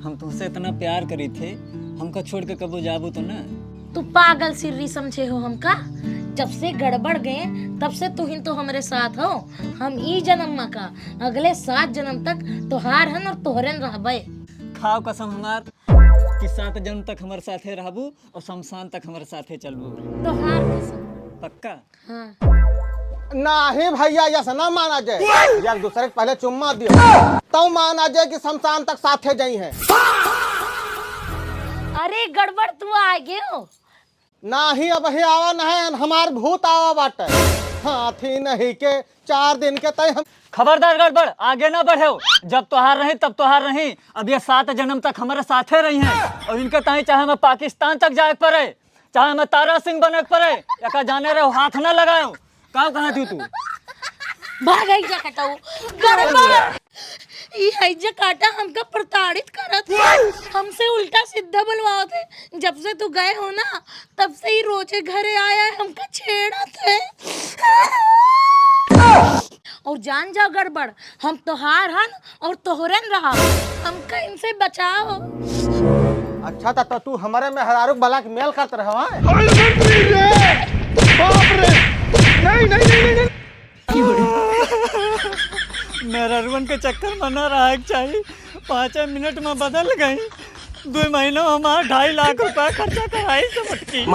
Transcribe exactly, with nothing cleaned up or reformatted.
हम तुहसे इतना प्यार करी थे, हमका छोड़ के कबो जाबू तो ना? तू पागल सिर्री समझे हो हमका? जब से गड़बड़ गए, तब से तू ही तो हमरे साथ हो। हम ई जन्म मा का, अगले सात जन्म तक तोहार हन और तोहरेन रहबे। खाओ कसम हमार कि सात जन्म तक हमरे साथे रहबू और शमशान तक हमरे साथे चलबू। तोहार कसम। पक्का? हाँ। नाही भैया, यस ना माना जाए। एक दूसरे के पहले चुम्मा दियो, तब माना जाए कि शमशान तक साथे जाई हैं। अरे गड़बड़, तू आ गयो। नाही, अबही आवा नहीं, हमार भूत आवा बाटे। हाथी नहीं के चार दिन के तय हम। खबरदार गड़बड़, आगे ना बढ़ेउ। जब तोहार रही तब तोहार रही। अब ये सात जन्म तक हमरे साथे रही हैं और इनके ताई चाहे मैं पाकिस्तान तक जाए के पड़े, चाहे मैं तारा सिंह बने के पड़े, एका जाने रहो, हाथ ना लगायो। का कहा तू तू? भाग, हैजा काटा हो। गड़बड़। ई हैजा काटा हमका प्रताड़ित करत है। हमसे उल्टा सीधा बोलवावत है। जब से तू गए हो ना, तब से ही रोजे घरे आया है, हमका छेड़त है। और जान जाओ गड़बड़, हम तोहार हन और तोहरेन रहा, हमका इनसे बचाओ। अच्छा, त, त तू हमरे मेहरारू के blackmail करत रहो, हैं? बाप रे! नहीं, नहीं, नहीं, नहीं, नहीं। मेहरारुअन के चक्कर में ना रहा के चाहिए। पाँचे मिनट में बदल गई। दो महीना में हमार ढाई लाख रुपया खर्चा कराई से मटकी।